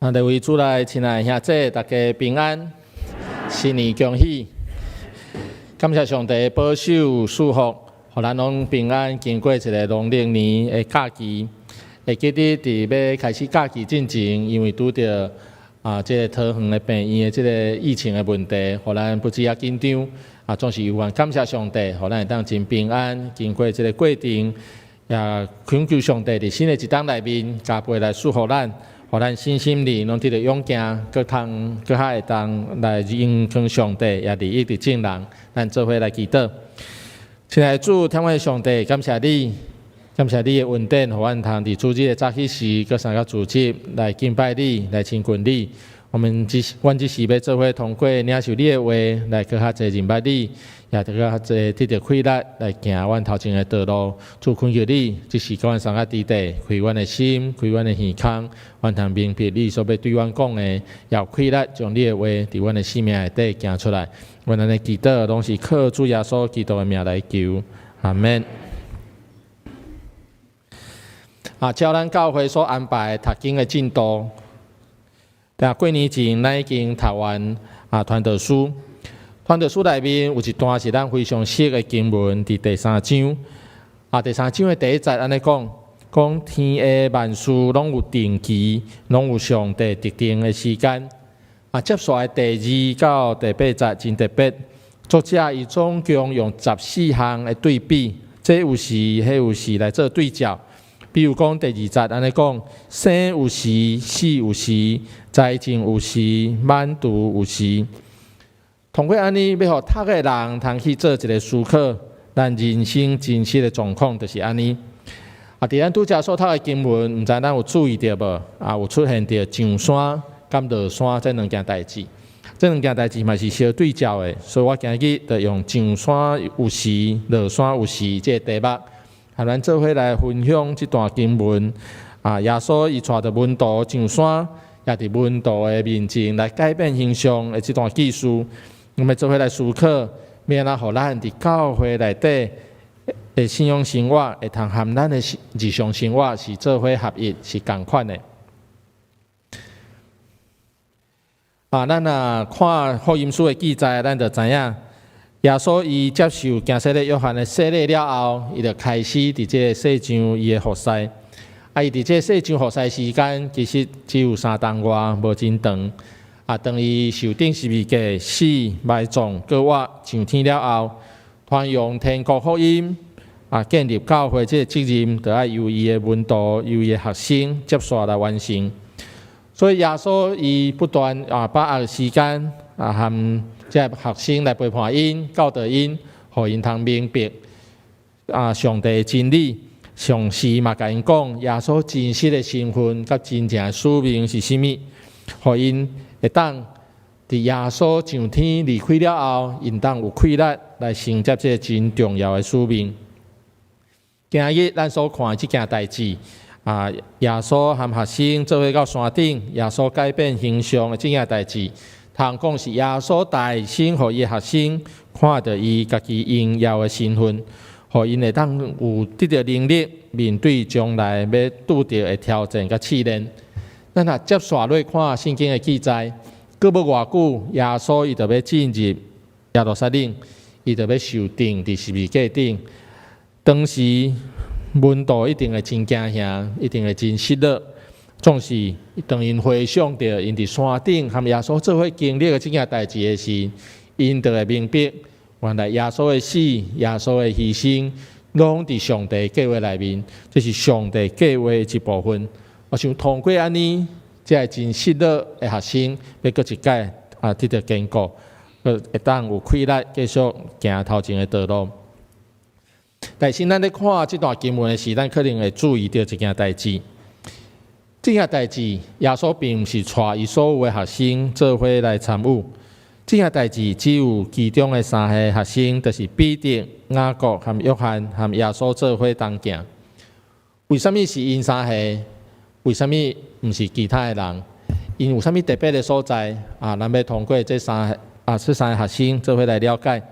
啊，各位主內親愛兄姊，大家平安，新年恭喜！感謝上帝保守賜福，予咱攏平安經過一個農曆年的假期。會記得佇欲開始假期進前，因為拄著啊，這個桃園的病院的這個疫情的問題，予咱不止遐緊張。啊，總是猶原感謝上帝，予咱會當真平安經過這個過程，也懇求上帝佇新的一冬內面加倍來賜福咱。予咱身心靈攏得著勇健，閣通閣較會當來榮光上帝，也利益佇眾人。咱做伙來祈禱。親愛的主，疼阮的上帝，感謝你，感謝你的恩典，予阮通佇主日的早起時，閣三個組織來敬拜你，來親近你。我們只阮只是欲做伙通過領受你的話，來閣較濟認捌你，也閣較濟得著氣力來行阮頭前的道路。主懇求你，這時佮阮相佮佇底，開阮的心，開阮的耳孔，阮通明白你所欲對阮講的，也有氣力將你的話佇阮的生命內底行出來。阮按呢祈禱，攏是靠主耶穌基督的名來求，阿們。啊，照咱教會所安排讀經的進度。佇過年前，咱已經讀完啊《傳道書》。《傳道書》內面有一段是咱非常熟的經文，佇第三章。啊，第三章的第一節按呢講，講天下萬事攏有定期，攏有上帝特定的時間。啊，接紲的第二到第八節真特別，作者伊總共用14項的對比，這有時，彼有時來做對照。比如講第二節按呢講，生有時，死有時，栽種有時，挽除有時。通過按呢，欲予讀的人通去做一個思考，咱人生真實的狀況就是按呢。啊，佇咱拄才所讀的經文，毋知咱有注意著無？啊，有出現著上山佮落山這兩件代誌。這兩件代誌嘛是相對照的，所以我今日就用上山有時，落山有時這個題目，和咱做伙來分享這段經文。啊，耶穌伊帶著門徒上山，也佇門徒的面前來改變形象的這段記事，我們做伙來思考，欲按怎予咱佇教會內底的信仰生活，會通和咱的日常生活是做伙合一，是仝款的。啊，咱若看福音書的記載，咱就知影，耶穌伊接受驚洗禮約翰的洗禮了後，伊就開始佇這个世上伊的服侍。啊，伊佇這个世上服侍時間，其實只有三冬外，無真長。啊，當伊受釘十字架、死、埋葬、閣活上天了後，傳揚天國福音，啊，建立教會這个責任，就愛由伊的門徒、由伊的學生接續來完成。所以耶穌伊不斷啊把握時間啊，和這个學生來陪伴𪜶、教導𪜶，予𪜶通明白啊上帝的真理。同時嘛，共𪜶講耶穌真實的身份佮真正的使命是啥物，予𪜶會當佇耶穌上天離開了後，𪜶當有氣力來承接這个真重要的使命。今日咱所看的這件代誌。啊！耶穌和學生做伙到山頂，耶穌改變形象的這件代誌，通講是耶穌代先予伊的學生看著伊家己榮耀的身份，予𪜶會當有得著能力面對將來欲拄著的挑戰佮試煉。咱若接紲落看聖經的記載，閣無偌久，耶穌伊就欲進入耶路撒冷，伊就欲受釘佇十字架頂。當時門徒一定會真驚嚇，一定會真失落。總是當𪜶回想著𪜶佇山頂和耶穌做伙經歷的這件代誌的時，𪜶就會明白，原來耶穌的死、耶穌的犧牲，攏佇上帝計劃內面，這是上帝計劃的一部分。我想通過按呢，這个真失落的學生，欲閣一擺啊得著堅固，閣會當有氣力繼續行頭前的道路。但是咱咧看這段經文的時，咱可能會注意著一件代誌。這件代誌，耶穌並毋是帶伊所有的學生做伙來參與。這件代誌只有其中的三个學生，就是彼得、雅各和約翰，和耶穌做伙同行。為啥物是𪜶三个？為啥物毋是其他的人？𪜶有啥物特別的所在？啊，咱欲通過這三个學生做伙來了解。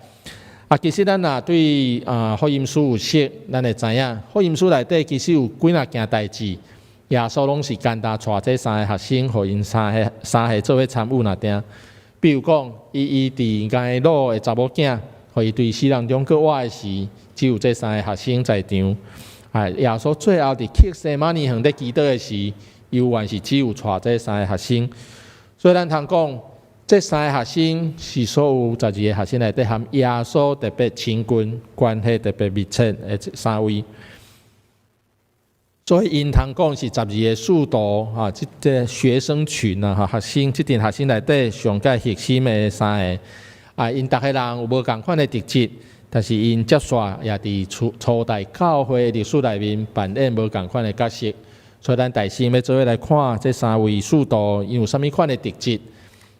啊，其實咱若對啊福音書有熟，咱會知影福音書內底其實有幾若件代誌，耶穌攏是簡單帶這三个學生，予𪜶三个做伙參與若定。比如講，伊佇該魯的查某囝，予伊對死人中閣活的時，只有這三个學生在場。啊，耶穌最後佇客西馬尼園咧祈禱的時，猶原是只有帶這三个學生。所以咱通講，這三个學生是所有12個學生內底，和耶穌特別親近、關係特別密切的這三位。所以𪜶通講是十二个使徒啊，這個學生群啊，哈，學生這陣學生內底上蓋核心的三个啊，𪜶逐个人有無仝款的特質，但是𪜶接續也佇初代教會歷史內面扮演無仝款的角色。所以咱大先欲做伙來看這三位使徒，𪜶有啥物款的特質？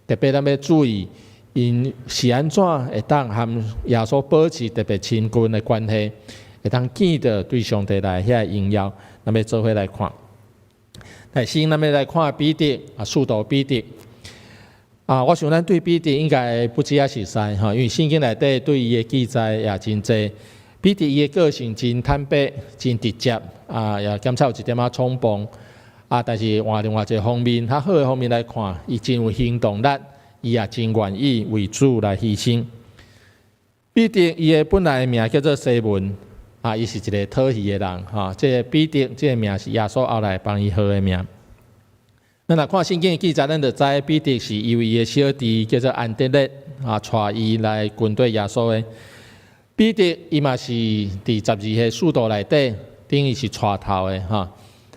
特別咱欲注意，𪜶是按怎會當和耶穌保持特別親近的關係，會當見著對上帝來遐榮耀。咱欲做伙來看，來先咱欲來看彼得啊，使徒彼得啊，我想咱對彼得應該不止仔熟似吼，因為聖經內底對伊的記載也真濟。彼得伊的個性真坦白、真直接啊，也兼且有一點仔衝動啊。但是換另外一個方面，較好的方面來看，伊真有行動力，伊也真願意為主來犧牲。彼得伊的本來名叫做西門。啊，伊是一个討魚的人，吼。這个彼得這个名是耶穌後來幫伊號的名。咱若看聖經的記載，咱就知彼得是因為伊的小弟叫做安德烈啊，帶伊來跟綴耶穌的。彼得伊嘛是佇十二个使徒內底，等於是帶頭的，吼。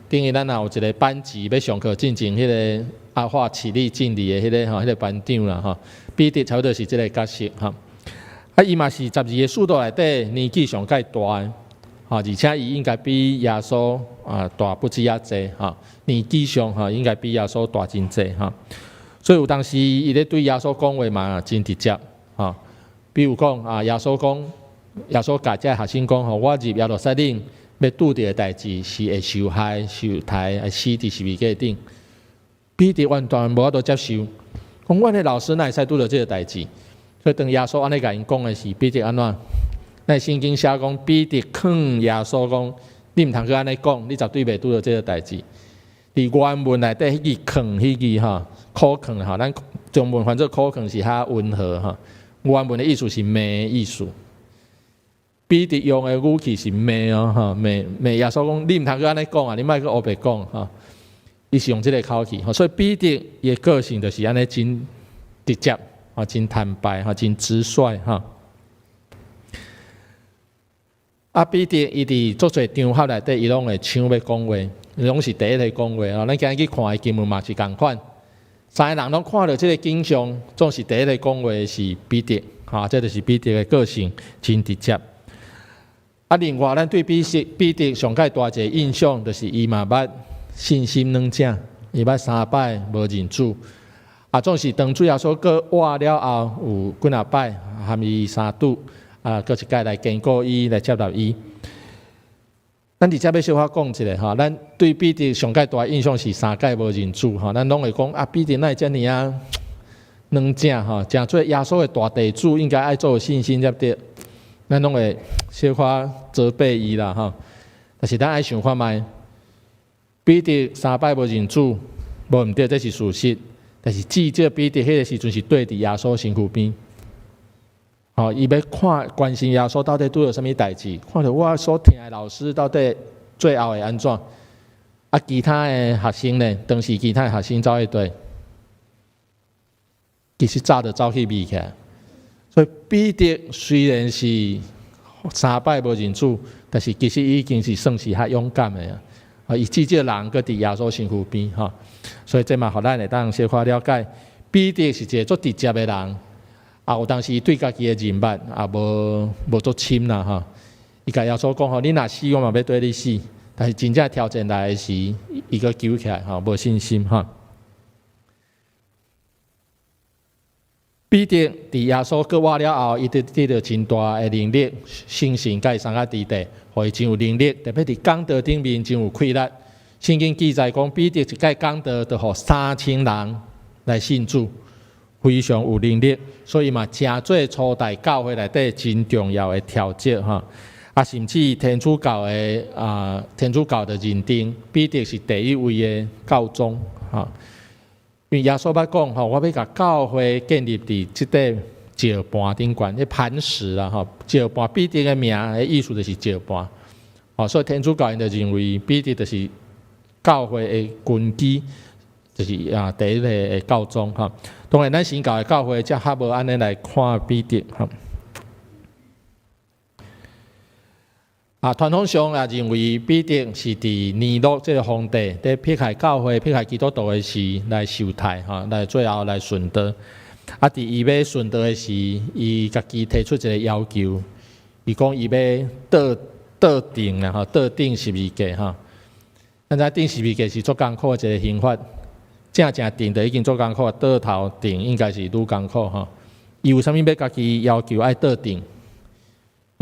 等於咱若有一个班級欲上課進前，彼个阿華起立敬禮的彼个吼，彼个班長啦，吼。彼得差不多是這个角色，吼。啊，伊嘛是十二个使徒內底年紀上蓋大的，吼，而且伊應該比耶穌啊大不止遐濟，吼，年紀上吼應該比耶穌大真濟，吼。所以有當時伊咧對耶穌講話嘛真直接，吼。比如講啊，耶穌講，耶穌共這學生講吼，我入耶路撒冷欲拄著的代誌是會受害、受刣、會死佇十字架頂。彼得完全無法度接受，講阮的老師哪會使拄著這个代誌？所以當耶穌按呢共𪜶講的時，彼得按怎？咱聖經寫講，彼得勸耶穌講：你毋通閣按呢講，你絕對袂拄著這个代誌。佇原文內底，彼句勸彼句吼，苦勸吼，咱中文翻做苦勸是較溫和吼。原文的意思是罵的意思。彼得用的語氣是罵哦，吼，罵罵耶穌講，你毋通閣按呢講啊，你莫閣烏白講吼。伊是用這个口氣，所以彼得伊的個性就是按呢真直接。啊，真坦白，哈，真直率，哈。啊，彼得伊佇足濟場合內底，伊攏會搶欲講話，伊攏是第一个講話。哦，咱今日去看的經文嘛是仝款，三个人攏看著這个景象，總是第一个講話的是彼得，哈，這就是彼得的個性，真直接。啊，另外，咱對彼得上蓋大一个印象，就是伊嘛捌信心軟正，伊捌三擺無認主。啊，總是當主耶穌閣活了後，有幾若擺和伊相拄，啊，閣一擺來堅固伊，來接納伊。咱佇遮欲小可講一下吼，咱對彼得上蓋大印象是三擺無認主吼，咱攏會講啊，彼得哪會遮爾仔軟正吼，誠做耶穌的大弟子應該愛足有信心才對。咱攏會小可責備伊啦吼。但是咱愛想看覓，彼得三擺無認主，無毋對，這是事實。但是至少彼得彼个時陣是綴佇耶穌身軀邊，吼，伊欲看關心耶穌到底拄著啥物代誌，看著我所疼的老師到底最後會按怎？啊，其他的學生呢？當時其他的學生走去佗，其實早就走去避起來。所以彼得雖然是三擺無認主，但是其實已經是算是較勇敢的啊。啊，伊至少人閣佇耶穌身軀邊吼，所以這嘛，予咱會當小可了解，彼得是一个足直接的人，啊，有當時對家己的認捌也無足深啦吼。伊共耶穌講吼，你若死，我嘛欲綴你死。但是真正挑戰來的時，伊閣糾起來吼，無信心吼。彼得佇耶穌復活了後，伊得得著真大的能力，聖神共伊送到佇地，予伊真有能力，特別佇講道頂面真有氣力。聖經記載講，彼得一擺講道，就予3000人來信主，非常有能力，所以嘛，誠做初代教會內底真重要的調節吼。啊，甚至天主教的啊，天主教的認定彼得是第一位的教宗，吼。因為耶穌捌講吼，我欲共教會建立佇這塊石盤頂懸，彼磐石啦吼，石盤彼得的名的意思就是石盤，吼，所以天主教𪜶就認為彼得就是教會的根基，就是啊第一个的教宗吼。當然，咱新教的教會才較無按呢來看彼得吼。啊，傳統上也認為彼得是佇尼祿這个皇帝佇迫害教會、迫害基督徒的時來受刣吼，來最後來殉道。啊，佇伊欲殉道的時，伊家己提出一个要求，伊講伊欲倒倒釘啦吼，倒釘十字架吼。咱知釘十字架是足艱苦的一个刑罰，正正釘就已經足艱苦，倒頭釘應該是愈艱苦吼。伊為啥物欲家己要求愛倒釘？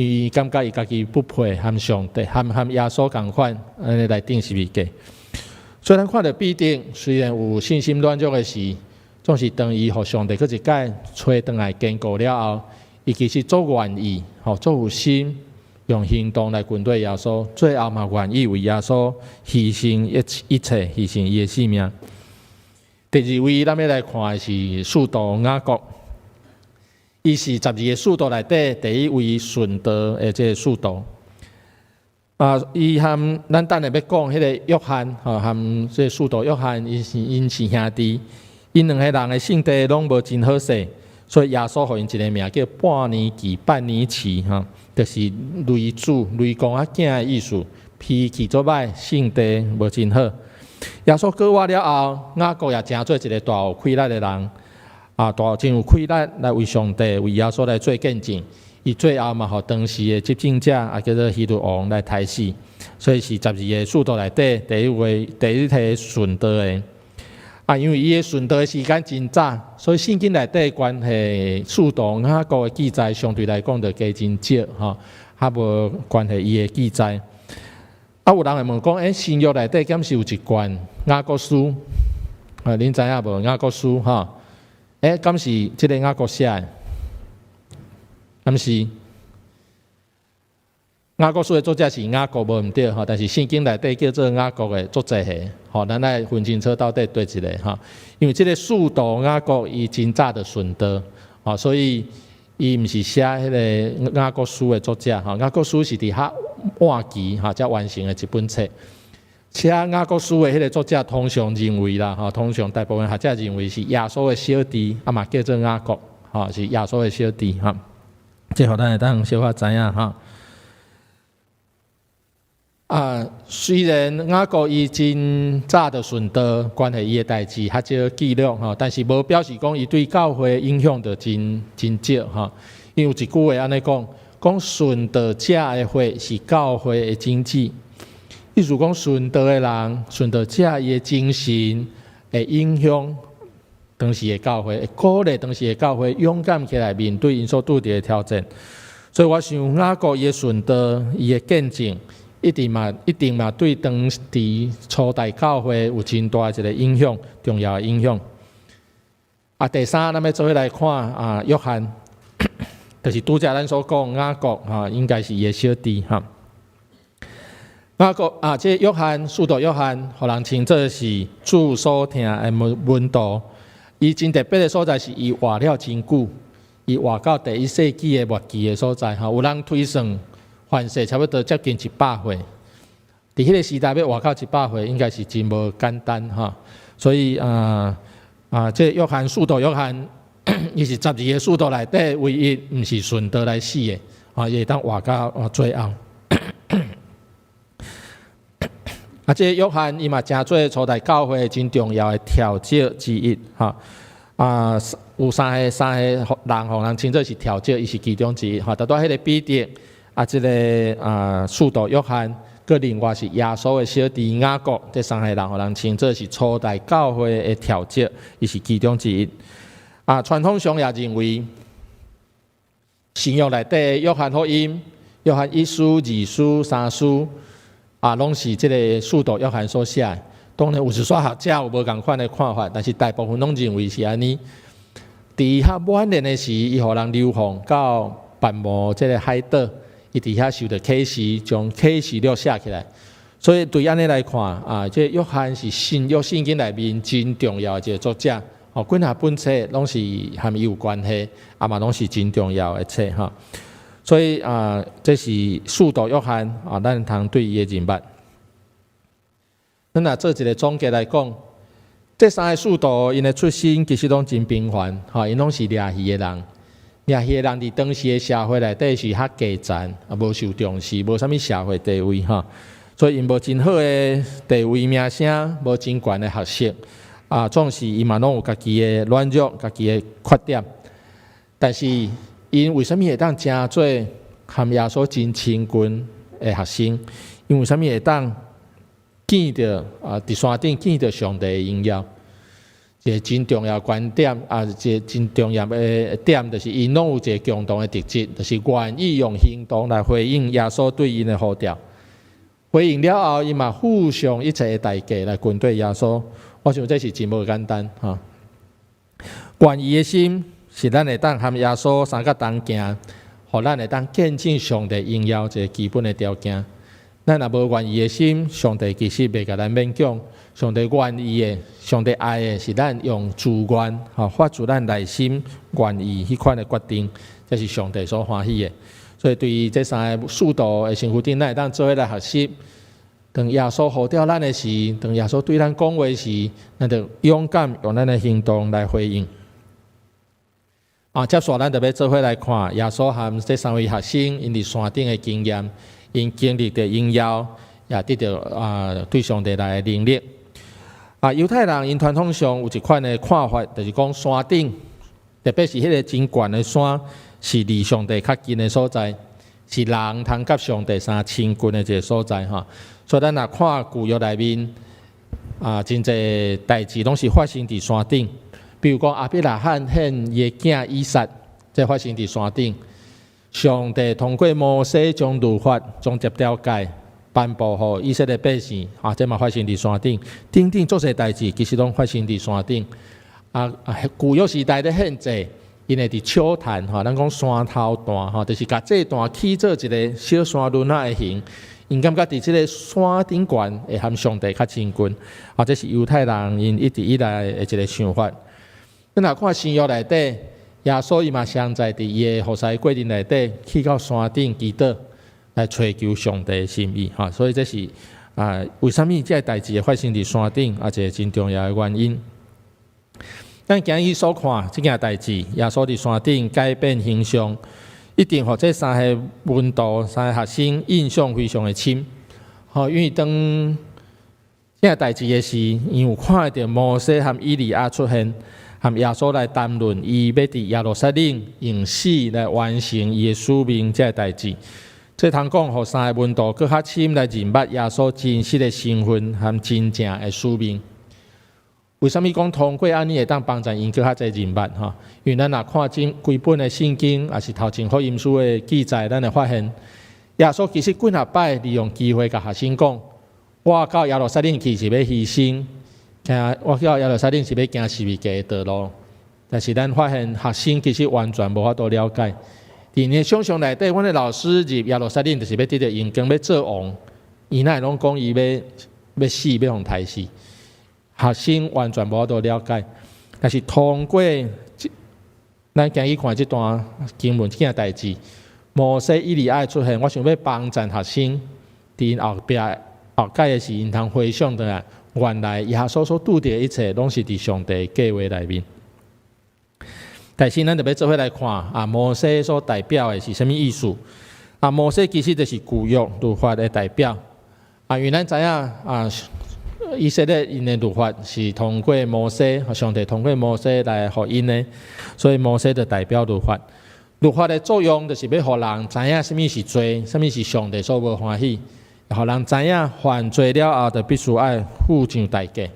伊感覺伊家己不配和上帝、和耶穌仝款，按呢來釘十字架。所以咱看著彼得雖然有信心軟弱的時，總是當伊予上帝閣一擺揣轉來堅固了後，伊其實足願意，吼足有心，用行動來跟隨耶穌，最後嘛願意為耶穌犧牲一一切，犧牲伊的性命。第二位，咱欲來看的是使徒雅各。伊是十二个使徒內底第一位殉道的這个使徒。啊，伊和咱等下欲講彼个約翰，吼，和這个使徒約翰，𪜶是兄弟，𪜶兩个人的性地攏無真好勢，所以耶穌予𪜶一个名叫半尼基、半尼奇，吼，就是雷子、雷公仔囝的意思，脾氣足歹，性地無真好。耶穌復活了後，雅各也成做一个大有氣力的人。啊，大真有氣力來為上帝、為耶穌來做見證。伊最後嘛，予當時的執政者啊，叫做希律王來刣死。所以是十二个使徒內底第一位、第一个殉道的。啊，因為伊的殉道的時間真早，所以聖經內底關係使徒雅各的記載相對來講就加真少吼，較無關係伊的記載。啊，有人會問講，欸，新約內底敢是有一卷雅各書？啊，恁知影無？雅各書吼？欸，敢是這个雅各寫的？敢是？雅各書的作者是雅各無毋對吼，但是聖經內底叫做雅各的足濟個，吼，咱愛分清楚到底佗一个吼。因為這个使徒雅各伊真早就殉道，吼，所以伊毋是寫彼个雅各書的作者吼。雅各書是佇較晚期吼才完成的一本冊。寫雅各書的彼个作者通常認為啦，吼，通常大部分學者認為是耶穌的小弟，啊嘛叫做雅各，吼，是耶穌的小弟吼。這予咱會當小可知影吼。啊，雖然雅各伊真早就殉道，關係伊的代誌較少記錄吼，但是無表示講伊對教會影響就真真少吼。因為有一句話按呢講，講殉道者的血是教會的種子。意思講殉道的人，殉道者伊的精神會影響當時的教會，會鼓勵當時的教會勇敢起來面對𪜶所拄著的挑戰。所以我想雅各伊的殉道，伊的見證，一定嘛對當時初代教會有真大的一个影響，重要的影響。啊，第三，咱欲做伙來看啊，約翰，就是拄才咱所講雅各哈，應該是伊的小弟哈。雅各啊，這個約翰，使徒約翰，予人稱做是主所疼的門徒。伊真特別的所在是，伊活了真久，伊活到第一世紀的末期的所在吼。有人推算，凡勢差不多接近100歲。佇彼个時代欲活到100歲，應該是真無簡單吼。所以啊啊，這約翰，使徒約翰，伊是十二个使徒內底唯一毋是殉道來死的，啊，伊會當活到最後。啊，這个約翰伊嘛成做初代教會真重要的調酒之一，吼。啊，有三个人予人稱做是調酒，伊是其中之一，吼。拄才彼个彼得，啊，這个啊，使徒約翰，閣另外是耶穌的小弟雅各，這三個人予人稱做是初代教會的調酒，伊是其中之一。啊，傳統上也認為，新約內底約翰福音、約翰一書、二書、三書，啊，攏是這个使徒約翰所寫的。當然有一寡學者有無仝款的看法，但是大部分攏認為是按呢。佇較晚年的時，伊予人流放到拔摩這个海島，伊佇遐受著啟示，將啟示錄寫起來。所以對按呢來看，啊，這約翰是新約聖經內面真重要的一个作者。哦，幾若本冊攏是和伊有關係，啊嘛攏是真重要的冊吼。所以啊，這是使徒約翰啊，咱通對伊的認捌。咱若做一个總結來講，這三个使徒𪜶的出身其實攏真平凡，吼，𪜶攏是掠魚的人。掠魚的人佇當時的社會內底是較低層，啊，無受重視，無啥物社會地位，吼。所以𪜶無真好的地位名聲，無真懸的學識，啊，總是伊嘛攏有家己的軟弱，家己的缺點。但是𪜶為啥物會當成做和耶穌真親近的學生？𪜶為啥物會當見著啊？佇山頂見著上帝的榮耀？一个真重要觀點啊，一个真重要的點，就是𪜶攏有一个共同的特質，就是願意用行動來回應耶穌對𪜶的呼召。回應了後，𪜶嘛付上一切的代價來跟隨耶穌。我想這是真無簡單吼。願意的心是咱會當和耶穌相佮同行，予咱會當見證上帝榮耀一个基本的條件。咱若無願意的心，上帝其實袂共咱勉強。上帝願意的，上帝愛的是咱用自願，吼，發自咱內心願意彼款的決定，這是上帝所歡喜的。所以對於這三个使徒的身軀頂，咱會當做伙來學習。當耶穌呼召咱的時，當耶穌對咱講話時，咱就勇敢用咱的行動來回應。啊，接續咱就欲做伙來看耶穌和這三位學生𪜶佇山頂的經驗，𪜶經歷著榮耀，也得著啊對上帝來的能力。啊，猶太人𪜶傳統上有一款的看法，就是講山頂，特別是彼个真懸的山，是離上帝較近的所在，是人通佮上帝相親近的一个所在吼。所以咱若看舊約內面啊，真濟代誌攏是發生佇山頂。比如講亞伯拉罕獻伊的囝以撒，這發生佇山頂。上帝通過摩西將律法、將十條誡頒布予以色列百姓，啊，這嘛發生佇山頂。等等足濟代誌，其實攏發生佇山頂。啊啊，舊約時代咧獻祭，𪜶會佇丘壇吼，咱講山頭壇吼，就是共祭壇起做一个小山崙仔的形。𪜶感覺佇這个山頂懸會和上帝較親近，啊，這是猶太人𪜶一直以來的一个想法。咱若看新約內底，耶穌伊嘛常在佇伊的服侍過程內底，去到山頂祈禱，來揣求上帝的心意，哈。所以這是啊，為啥物這个代誌會發生佇山頂，啊，一个真重要的原因。咱今日所看這件代誌，耶穌佇山頂改變形象，一定予這三个門徒、三个學生印象非常的深。吼，因為當這件代誌的時，𪜶有看著摩西和以利亞出現，和耶穌來談論伊欲佇耶路撒冷用死來完成伊的使命這个代誌。這通講，予三个門徒閣較深來認捌耶穌真實的身份和真正的使命。為啥物講通過按呢會當幫助𪜶閣較濟認捌？吼，因為咱若看整規本的聖經，抑是頭前福音書的記載，咱會發現耶穌其實幾若擺利用機會共學生講：我到耶路撒冷去是欲犧牲，行我到耶路撒冷是欲行十字架的道路。但是咱發現學生其實完全無法度了解。佇𪜶的想像內底，阮的老師入耶路撒冷就是欲得著榮光，欲做王，伊哪會攏講伊欲欲死，欲予刣死？學生完全無法度了解，但是通過咱今日看這段經文這件代誌，摩西、以利亞的出現，我想欲幫助學生，佇𪜶後壁後蓋的時，𪜶通回想轉來，原來耶穌所拄著的一切，攏是佇上帝計劃內面。但是咱就欲做伙來看啊，摩西所代表的是啥物意思？啊，摩西其實就是舊約律法的代表。啊，因為咱知影啊，以色列𪜶的律法是通過摩西，上帝通過摩西來予𪜶的，所以摩西就代表律法。律法的作用就是欲予人知影啥物是罪，啥物是上帝所無歡喜，予人知影犯罪了後就必須愛付上代價。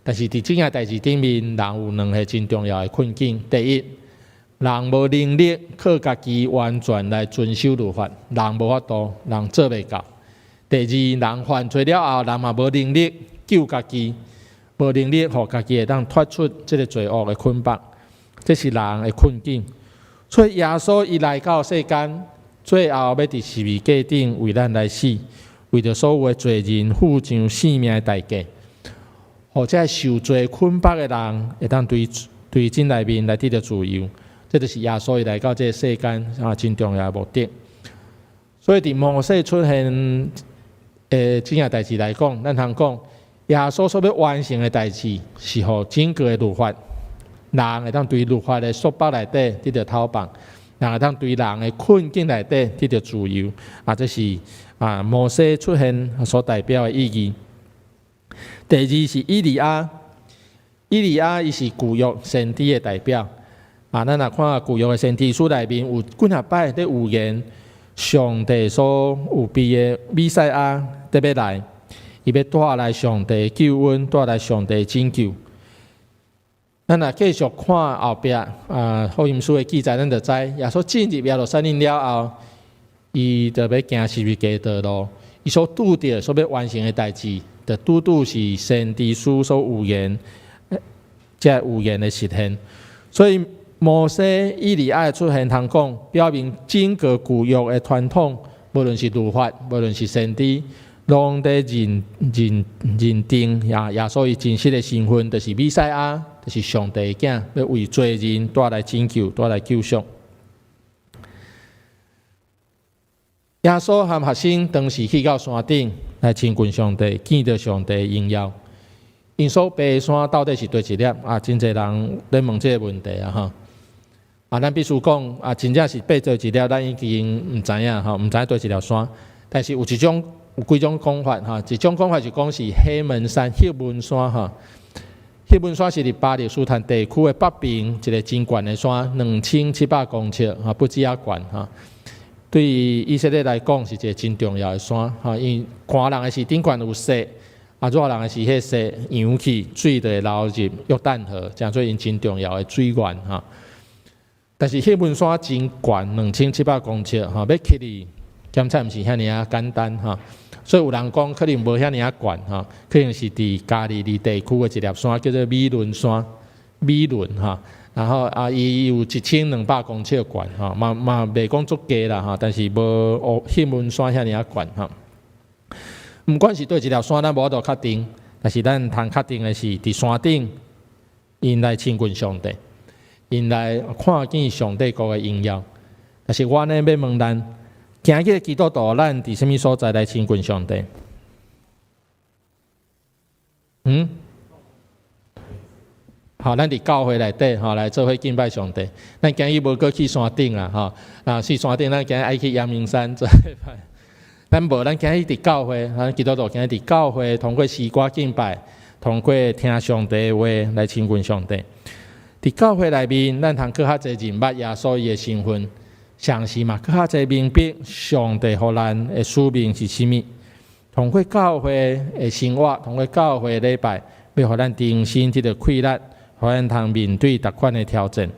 但是佇這件代誌頂面，人有兩个真重要的困境。第一，人無能力靠家己完全來遵守律法，人無法度，人做袂到。第二，人犯罪了後，人嘛無能力救家己，無能力予家己會當脫出這个罪惡的捆綁，這是人的困境。所以耶穌伊來到世間，最後欲佇十字架頂為咱來死，為著所有的罪人付上性命的代價，予這受罪捆綁的人會當對對真內面來得著自由。這就是耶穌伊來到這个世間啊，真重要的目的。所以佇摩西出現的這件代誌來講，咱通講耶穌所欲完成的代誌，是予整個的律法，人會當對律法的束縛內底得著解放，人會當對人的困境內底得著自由。啊，這是啊摩西出現所代表的意義。第二是以利亞，以利亞伊是舊約先知的代表。啊，咱若看舊約的先知書內面有幾若擺佇預言上帝所預備的彌賽亞得欲來，伊欲帶來上帝救恩，帶來上帝拯救。咱若繼續看後壁啊，福音書的記載，咱就知耶穌進入耶路撒冷了後，伊就欲行十字架道路，伊所拄著所欲完成的代誌，就拄拄是先知書所預言，這預言的實現。所以摩西、以利亞的出現，通講表明整個舊約的傳統，無論是律法，無論是先知，攏佇認定耶穌伊真實的身份，就是彌賽亞，就是上帝的囝，欲為罪人帶來拯救、帶來救贖。耶穌和學生當時去到山頂來親近上帝，見著上帝榮耀。𪜶所爬的山到底是佗一粒？啊，真濟人咧問這个問題啊！吼，啊，咱必須講啊，真正是爬佗一粒，咱已經毋知影吼，毋知佗一粒山。但是有一種有幾種講法吼，一種講法是講是黑門山、黑門山吼。黑門山是佇巴勒斯坦地區的北邊一个真懸的山，2700公尺吼，不止遐懸吼。對以色列來講是一个真重要的山吼，因為寒人的時頂懸有雪，啊熱人的時彼雪溶去，水就會流入約旦河，成做𪜶真重要的水源吼。但是黑門山真懸，2700公尺吼，欲去哩檢查毋是遐爾仔簡單吼。所以有人講可能無遐爾仔懸吼，可能是佇加利利地區的一粒山叫做米倫山，米倫吼。然後啊，伊有1200公尺懸吼，嘛嘛袂講足低啦吼，但是無黑門山遐爾仔懸吼。毋管是佗一粒山，咱無法度確定，但是咱通確定的是，佇山頂，𪜶來親近上帝，𪜶來看見上帝國的榮耀。但是我呢，欲問咱，今日基督徒，咱佇啥物所在來親近上帝？嗯？好，咱佇教會內底吼來做伙敬拜上帝。咱今日無閣去山頂啦，吼。啊，去山頂，咱今日愛去陽明山做禮拜。咱無，咱今日佇教會，咱基督徒今日佇教會，通過詩歌敬拜，通過聽上帝的話來親近上帝。佇教會內面，咱通閣較濟認捌耶穌伊的身份，同時嘛，閣較濟明白上帝予咱的使命是啥物。通過教會的生活，通過教會禮拜，欲予咱重新得著氣力，予咱通面對逐款的挑戰。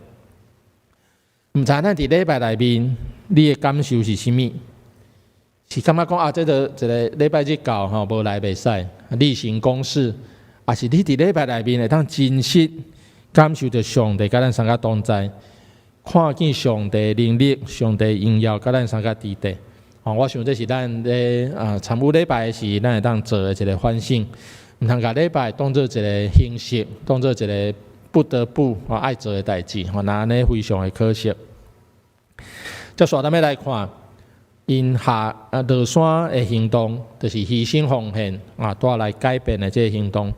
毋知咱佇禮拜內面，你的感受是啥物？是感覺講啊，這个一个禮拜日到吼，無來袂使，例行公事，抑是你佇禮拜內面會當真實感受著上帝佮咱相佮同在，看見上帝能力、上帝榮耀佮咱相佮佇底。吼，我想這是咱咧啊參與禮拜時，咱會當做的一个反省，毋通共禮拜當做一个形式，當做一个不得不啊愛做的代誌，吼，若按呢非常的可惜。接續咱欲來看。𪜶下啊落山的行動，就是犧牲奉獻啊，帶來改變的這个行動。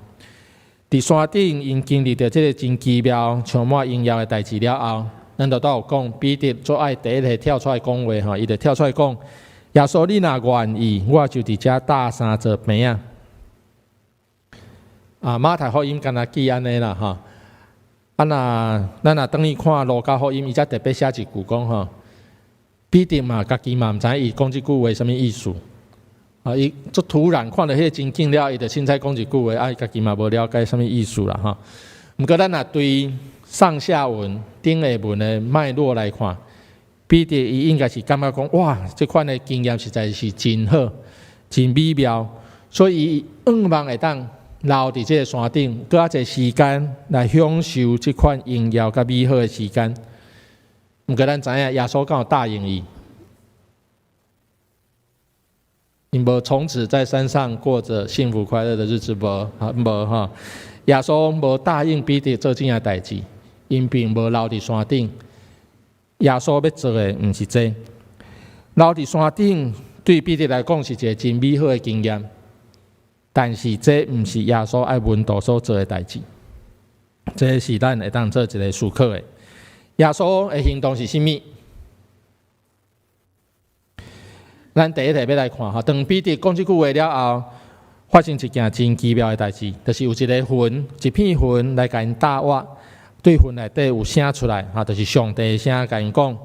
佇山頂，𪜶經歷著這个真奇妙、充滿榮耀的代誌了後，咱就都有講，彼得最愛第一个跳出來講話吼，伊就跳出來講：耶穌，你若願意，我就佇遮搭三座棚仔。啊，馬太福音敢若記按呢啦吼。啊，若咱若轉去看路加福音，伊才特別寫一句講吼。彼得嘛，家己嘛毋知伊講這句話啥物意思。啊，伊足突然看著彼个情景了，伊就凊彩講一句話，啊，伊家己嘛無了解啥物意思啦吼。毋過咱若對上下文、頂下文的脈絡來看，彼得伊應該是感覺講，哇，這款的經驗實在是真好、真美妙，所以伊向望會當留佇這个山頂，閣較濟時間來享受這款榮耀佮美好的時間。毋過咱知影，耶穌敢有答應伊？ 𪜶無從此在山上過著幸福快樂的日子無？無吼。耶穌無答應彼得做這件代誌，𪜶並無留佇山頂。耶穌欲做的毋是這個，留佇山頂對彼得來講是一个真美好的經驗，但是這毋是耶穌愛門徒所做的代誌。這是咱會當做一个思考的。耶穌的行動是啥物？咱第一題欲來看吼，當彼得講這句話了後，發生一件真奇妙的代誌，就是有一个雲，一片雲來共𪜶搭倚，對雲內底有聲出來，吼，就是上帝的聲，共𪜶講：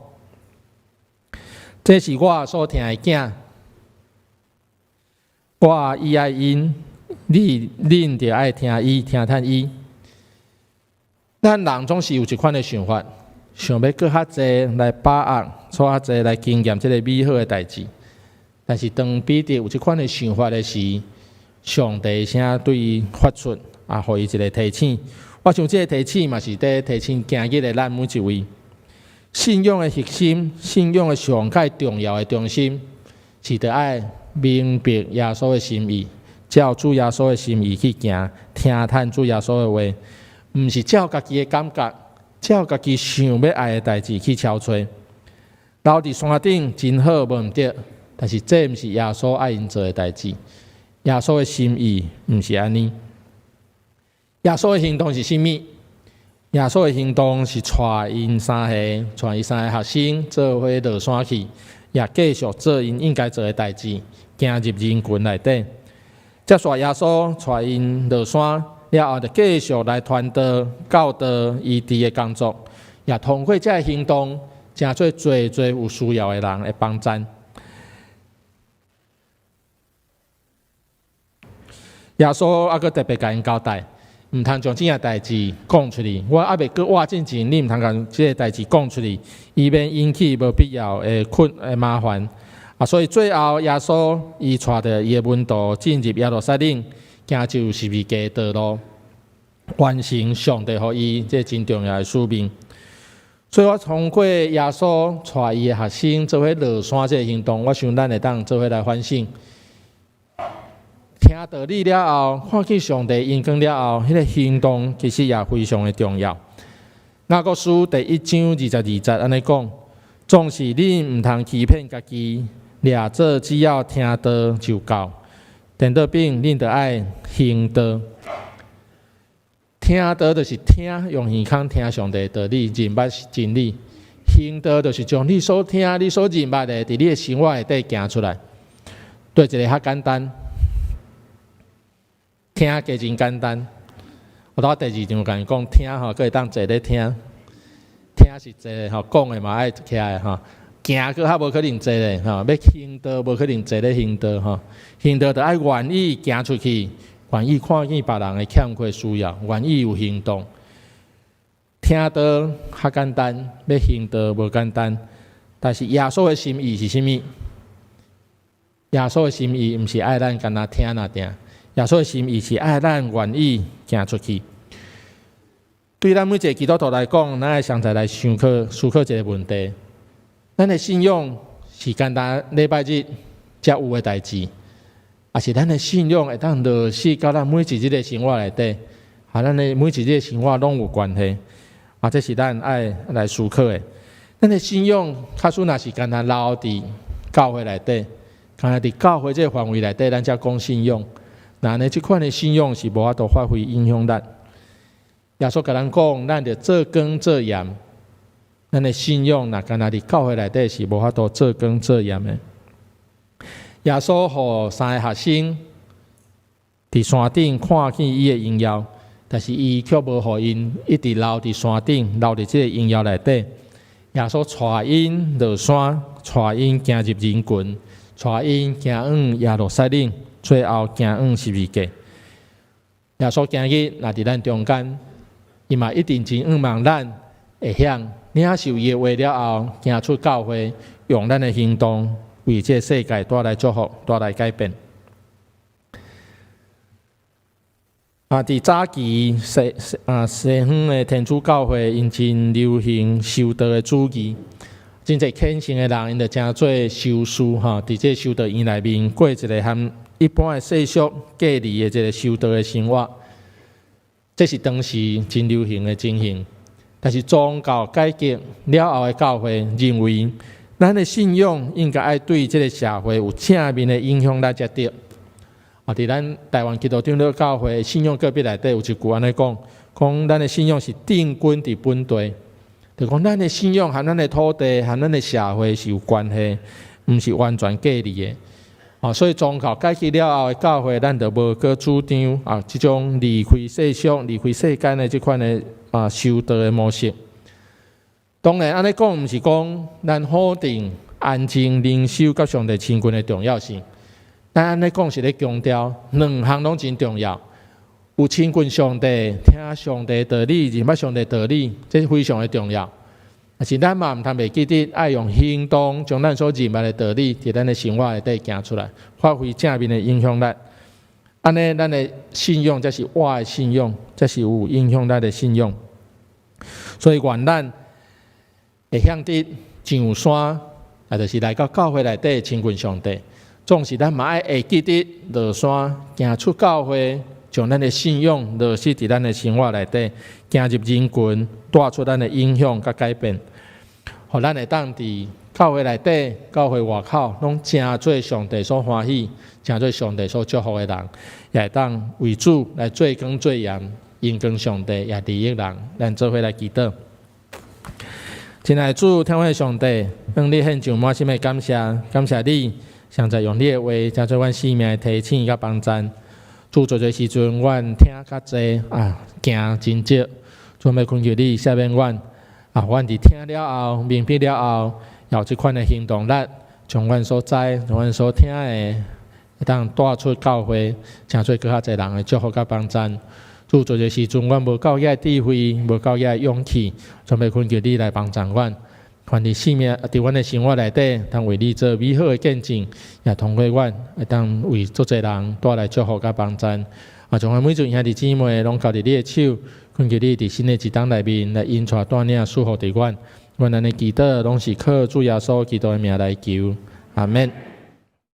這是我所疼的囝，我喜愛𪜶，恁著愛聽伊，聽趁伊。咱人總是有一款的想法，想欲閣較濟來把握，閣較濟來經驗這个美好的代誌。但是當彼得有這款的想法的時，上帝的聲對伊發出，啊，予伊一个提醒。我想這个提醒嘛是佇提醒今日的咱每一位。信仰的核心，信仰的上蓋重要的中心，是著愛明白耶穌的心意，照主耶穌的心意去行，聽趁主耶穌的話，毋是照家己的感覺，照家己想欲愛的代誌去敲揣。留佇山頂真好，無毋對，但是這毋是耶穌愛𪜶做的代誌。耶穌的心意毋是按呢。耶穌的行動是啥物？耶穌的行動是帶𪜶三个，帶伊三个學生做伙落山去，也繼續做𪜶應該做的代誌，行入人群內底。接續耶穌帶𪜶落山了後，就繼續來傳道、教導醫治的工作，也通過這个行動，成做濟濟有需要的人的幫贊。耶穌猶閣特別共𪜶交代，毋通將這件代誌講出去。我猶未閣活進前，你毋通共這个代誌講出去，以免引起無必要的困的麻煩。啊，所以最後耶穌伊帶著伊的門徒進入耶路撒冷，行走十字架的道路，完成上帝予伊這真重要的使命。所以我通過耶穌帶伊的學生做伙落山這个行動，我想咱會當做伙來反省。聽道理了後，看見上帝應光了後，彼个行動其實也非常的重要。雅各書第一章二十二節按呢講：總是恁毋通欺騙家己，掠做只要聽道就夠，顛倒反恁著愛行道。聽道就是聽，用耳孔聽上帝的道理，認捌真理；行道就是將你所聽、你所認捌的，佇你的生活內底行出來。對一个較簡單。聽加真簡單，我頭第二章共𪜶講聽吼，閣會當坐咧聽，聽是坐咧吼，講的嘛愛徛來吼，行閣較無可能坐咧吼，欲行道無可能坐咧行道吼，行道著愛願意行出去，願意看見別人的欠缺需要，願意有行動。聽道較簡單，欲行道無簡單，但是耶穌的心意是啥物？耶穌的心意毋是愛咱干焦聽爾爾。耶穌的心意是愛咱願意行出去。對咱每一个基督徒來講，咱愛相再來想考思考一个問題：咱的信仰是干焦禮拜日才有的代誌，抑是咱的信仰會當落實到咱每一日的生活內底，和咱的每一日的生活攏有關係。啊，這是咱愛來思考的。咱的信仰假使若是干焦留佇教會內底，干焦佇教會這个範圍內底，咱才講信仰。那按呢，這款的信仰是無法度發揮影響力。耶穌共咱講，咱著做光做鹽。咱的信仰若干焦佇教會內底是無法度做光做鹽的。耶穌予三个學生佇山頂看見伊的榮耀，但是伊卻無予𪜶一直留佇山頂，留佇這个榮耀內底。耶穌帶𪜶落山，帶𪜶行入人群，帶𪜶行往耶路撒冷。最後行往十字架。耶穌今日若佇咱中間，伊嘛一定真向望咱會曉領受伊的話了後，行出教會，用咱的行動為這个世界帶來祝福，帶來改變。啊，佇早期西西啊西方的天主教會，𪜶真流行修道的主義。真濟虔誠的人，𪜶就成做修士吼，佇這個修道院內面過一个和一般的世俗隔離的這个修道的生活。這是當時真流行的情形。但是宗教改革了後的教會認為，咱的信仰應該愛對這个社會有正面的影響力才對。啊，佇咱台灣基督長老教會信仰告白內底有一句按呢講，講咱的信仰是定根佇本地，就講咱的信仰和咱的土地和咱的社會是有關係，毋是完全隔離的。啊，所以宗教改革了後的教會，咱就無閣主張啊，這種離開世俗、離開世間的這款的啊修道的模式。當然，按呢講毋是講咱否定安靜靈修佮上帝親近的重要性。咱按呢講是咧強調兩項攏真重要。有親近上帝、聽上帝道理、認捌上帝道理，這是非常的重要。但是咱嘛毋通袂記得愛用行動將咱所認捌的道理，佇咱的生活內底行出來，發揮正面的影響力。按呢，咱的信仰才是活的信仰，才是有影響力的信仰。所以，願咱會曉得上山，也就是來到教會內底親近上帝。總是咱嘛愛會記得落山，行出教會，將咱的信仰落實佇咱的生活內底，行入人群，帶出咱的影響佮改變，予咱會當佇教會內底、教會外口，攏成做上帝所歡喜、成做上帝所祝福的人，也會當為主來做光做鹽，榮光上帝，也利益人。咱做伙來祈禱。親愛的主，疼阮的上帝，向你獻上滿心的感謝，感謝你，常在用你的話，成做阮生命的提醒佮幫贊。主，濟濟時陣，阮聽較濟啊，行真少。主，欲懇求你赦免阮啊，阮佇聽了後，明白了後，有這款的行動力，將阮所知、將阮所聽的，會當帶出教會，成做閣較濟人的祝福佮幫贊。主，濟濟時陣，阮無夠遐智慧，無夠遐勇氣，主，欲懇求你來幫贊阮。願佇生命，佇阮的生活內底，通為你做美好的見證，也通過阮會當為足濟人帶來祝福佮幫贊。啊，將阮每一位兄弟姊妹攏交佇你的手，懇求你佇新的一冬內面來引帶帶領賜福佇阮。阮按呢祈禱，攏是靠主耶穌基督的名來求，阿們。